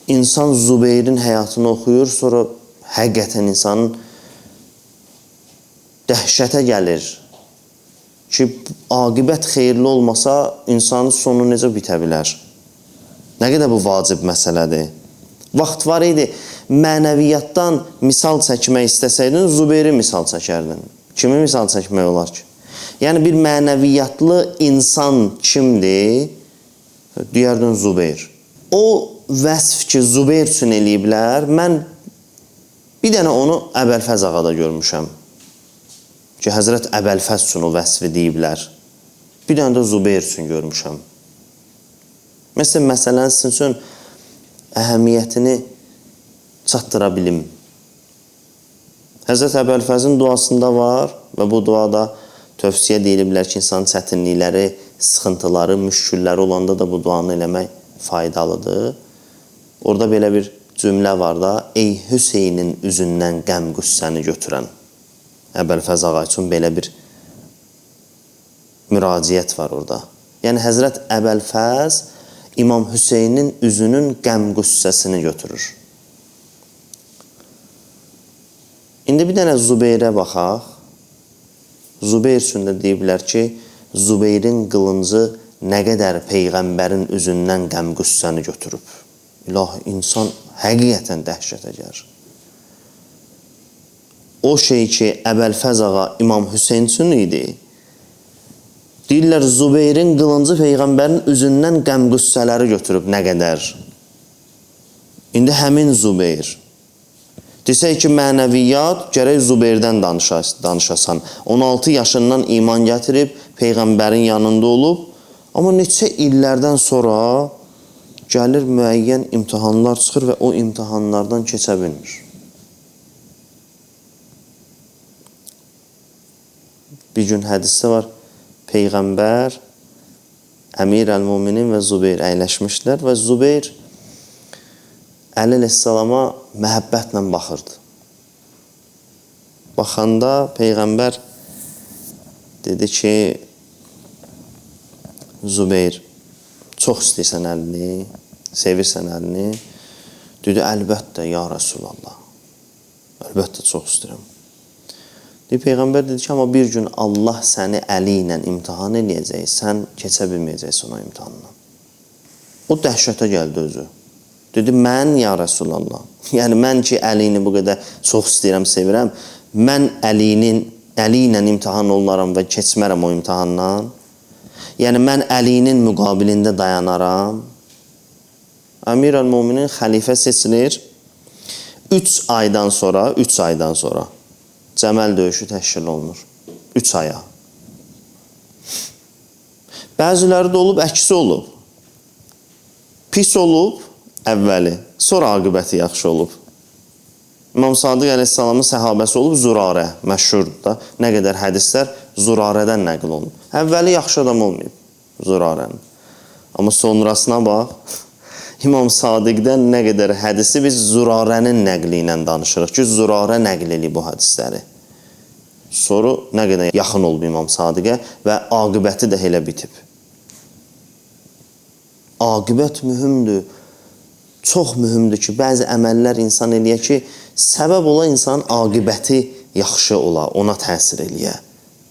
İnsan Zubeyrin həyatını oxuyur, sonra həqiqətən insanın dəhşətə gəlir ki, aqibət xeyirli olmasa insanın sonu necə bitə bilər? Nə qədər bu vacib məsələdir? Vaxt var idi, mənəviyyatdan misal çəkmək istəsəydin, Zubeyri misal çəkərdin. Kimi misal çəkmək olar ki? Yəni, bir mənəviyyatlı insan kimdir? Deyərdin Zubeyr. O vəsf ki, Zubeyr üçün eləyiblər, mən bir dənə onu Əbəlfəz ağada görmüşəm. Ki, Həzrət Əbəlfəz üçün o vəsfi deyiblər. Bir dənə də Zubeyr üçün görmüşəm. Məsələn, məsələn, sizin üçün əhəmiyyətini çatdıra bilim. Həzrət Əbəlfəzin duasında var və bu duada tövsiyə deyiliblər ki, insanın çətinlikləri, sıxıntıları, müşkülləri olanda da bu duanı eləmək faydalıdır. Orada belə bir cümlə var da, ey Hüseynin üzündən qəm-qüssəni götürən. Əbəlfəz ağa üçün belə bir müraciət var orada. Yəni, Həzrət Əbəlfəz İmam Hüseynin üzünün qəm-qüssəsini götürür. İndi bir dənə Zubeyrə baxaq. Zubeyr üçün də deyiblər ki, Zubeyrin qılıncı nə qədər Peyğəmbərin üzündən qəm-qüssəni götürüb. İlahi, insan həqiqətən dəhşətə gəlir. O şey ki, Əbəlfəz ağa İmam Hüseyn üçün idi, deyirlər, Zubeyrin qılıncı Peyğəmbərin üzündən qəm-qüssələri götürüb nə qədər. İndi həmin Zubeyr. Desək ki, mənəviyyat, gərək Zubeyrdən danışasan. 16 yaşından iman gətirib, Peyğəmbərin yanında olub. Amma neçə illərdən sonra gəlir müəyyən imtahanlar çıxır və o imtahanlardan keçə bilmir. Bir gün hədisdə var, Peyğəmbər, Əmir əl-Müminin və Zubeyr əyləşmişlər və Zubeyr Əli əleyhissalama məhəbbətlə baxırdı. Baxanda Peyğəmbər dedi ki, Zubeyr, çox istəyirsən əlini, sevirsən əlini. Dedi, əlbəttə, ya Rəsulallah, əlbəttə çox istəyirəm. Dedi, Peyğəmbər dedi ki, amma bir gün Allah səni əli ilə imtahan eləyəcək, sən keçə bilməyəcəksən o imtahandan. O dəhşətə gəldi özü. Dedi, mən, ya Rəsulallah, yəni mən ki, əlini bu qədər çox istəyirəm, sevirəm, mən əli ilə imtahan olunaram və keçmərəm o imtahandan. Yəni, mən əlinin müqabilində dayanaram. Əmir əl-Müminin xəlifə seçilir. 3 aydan sonra, 3 aydan sonra Cəməl döyüşü təşkil olunur. 3 aya. Bəziləri də olub, əksi olub. Pis olub əvvəli, sonra aqibəti yaxşı olub. İmam Sadiq əleyhissalamın səhabəsi olub Zurarə, məşhurdur da. Nə qədər hədislər Zurarədən nəql olunub. Əvvəli yaxşı adam olmayıb Zurarənin. Amma sonrasına bax, İmam Sadiqdən nə qədər hədisi biz Zurarənin nəqli ilə danışırıq ki, Zurarə nəql eləyib bu hədisləri. Soru nə qədər yaxın olub İmam Sadiqə və aqibəti də elə bitib. Aqibət mühümdür. Çox mühümdür ki, bəzi əməllər insan eləyə ki, səbəb ola insanın aqibəti yaxşı ola, ona təsir eləyə.